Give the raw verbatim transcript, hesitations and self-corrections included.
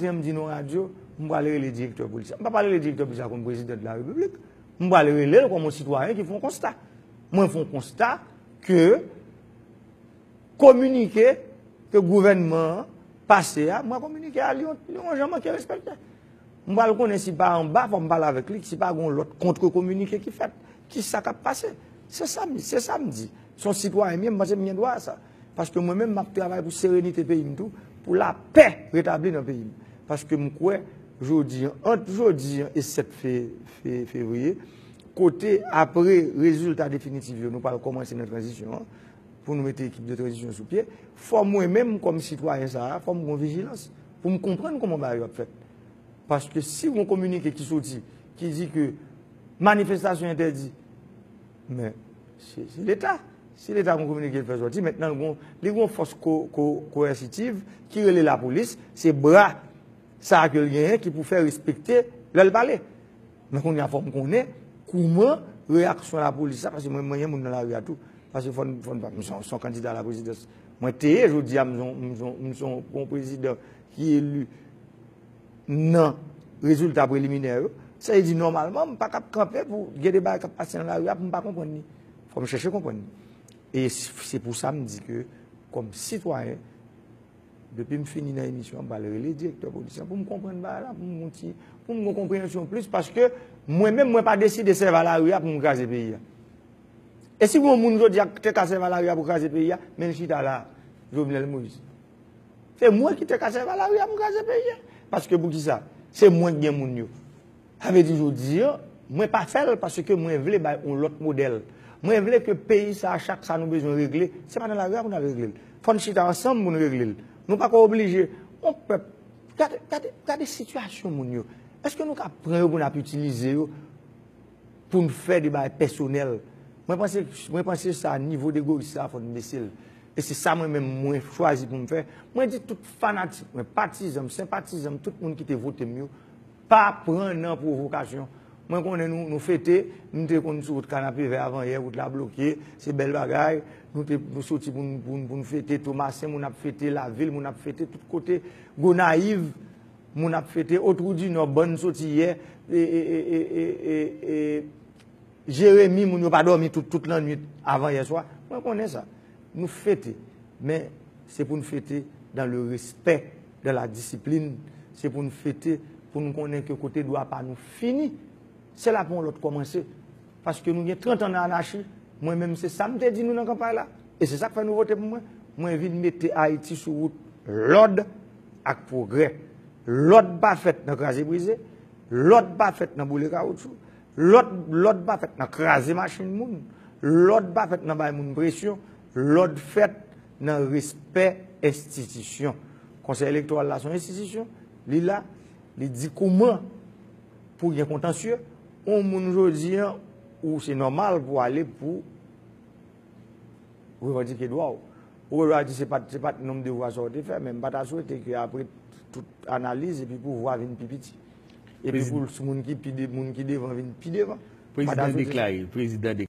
Jan m di nan radyo, m pral rele direktè polis la. M pa pral rele direktè polis la kòm prezidan de la repiblik. M pral rele l kòm yon sitwayen ki fè yon konsta. Mwen fè yon konsta ke kominike ke gouvènman an pase a, mwen kominike a li yon, li yon jan manke respekte. M pral konnen si pa anba, fò m pale avèk li, si pa gen yon lòt kontre kominike ki fèt. Kisa k ap pase? Se sa m, se sa m di. Se yon sitwayen m ye, m panse m gen dwa a sa. Paske mwen menm, m ap travay pou serenite peyi m tou, pou lapè retabli nan peyi m. Paske m kwè, jodi an, ant jodi an e sèt fe, fe, fevriye, kote apre rezilta definitif yo, nou pral kòmanse nan tranzisyon an, pou nou mete ekip de tranzisyon sou pye, fò mwen menm, kòm sitwayen sa a, fò m gen vijilans, pou m konprann kòman bagay yo ap fèt. Paske si yon kominike ki soti, ki di ke manifestasyon entèdi, men se, se Leta. Se Leta gon kominike l fè sòti, mentnan l gon, li gon fòs ko, ko, koèsitiv ki rele lapolis, se bra sa a ke l genyen ki pou fè respekte lè l pale. Men kounye a fò m konnen kouman reyaksyon lapolis la, paske mwen, mwen gen moun nan lari a tou. Paske fò n, fò n, m se yon, se yon kandida la prezidans. Mwen te ye, jodi a m se yon, m se yon, m se yon, yon prezidan ki eli nan rezilta preliminè yo. Sa vle di nòmalman, m pa t ap kanpe pou gen de bagay k ap pase nan lari a pou m pa konprann li. Fò m chèche konprann li. E se pou sa m di ke kòm sitwayen, depi m fini nan emisyon an, m pral rele direktè polis la pou m konprann bagay la, pou m gon ti, pou m gon konpreyansyon plis, paske mwen menm, mwen pa deside sèvi a lari a pou m kraze peyi a. E si gon moun jodi a te ka sèvi a lari a pou kraze peyi a, men l chita la, Jovenel Moïse. Se mwen ki te ka sèvi a lari a pou m kraze peyi a. Paske poukisa? Se mwen ki gen moun yo. Sa vle di jodi a, mwen pa fè l paske mwen vle bay yon lòt modèl. Mwen vle ke peyi sa a, chak sa nou bezwen regle, se pa nan lari a pou n al regle l. Fò n chita ansanm pou n regle l. Nou pa ka oblije yon pèp. Gade, gade, gade sitiyasyon moun yo. Èske nou ka pran yo pou n ap itilize yo pou n fè de bagay pèsonèl? Mwen panse, mwen panse sa, nivo degoyis sa, fò n bese l. E se sa mwen menm mwen chwazi pou m fè. Mwen di tout fanatik mwen, patizan m, senpatizan m, tout moun ki te vote m yo, pa pran nan pwovokasyon. Mwen konnen nou, nou fete, nou te konn sou wout Kanapevè avanyè, wout la bloke, se bèl bagay. Nou te, nou soti pou n, pou n, pou n fete Tomasen, moun ap fete Lavil, moun ap fete tout kote, Gonayiv, moun ap fete, Otwou di Nò, bann soti yè, e, e, e, e, e, e, e, Jeremi, moun yo pa dòmi tout, tout lannwit avan yè swa. Mwen konnen sa. Nou fete. Men, se pou n fete dans le respect, dans la discipline. Se pou n fete, pou n konnen ke kote dwa pa nou fini. Se la pou yon lòt kòmanse. Paske nou gen trant an nan anachi. Mwen menm, se sa m te di nou nan kanpay la. E se sa k fè nou vote pou mwen. Mwen vin mete Ayiti sou wout lòd ak pwogrè. Lòd pa fèt nan kraze brize. Lòd pa fèt nan boule kawoutchou. Lòd, lòd pa fèt nan kraze machin moun. Lòd pa fèt nan bay moun presyon. Lòd fèt nan respè enstitisyon. Konsèy Elektoral la se yon enstitisyon. Li la, li di kouman pou gen kontansye. Yon moun jodi a, ou se nòmal pou ale pou revandike dwa w. Ou dwa di se pa t, se pa t nonm devwa sa w te fè, men m pa ta swete ke apre tout analiz epi pouvwa vin pi piti. Epi pou moun ki pi de, moun ki devan vin pi devan. M pa ta swete sa. Prezidan deklare, prezidan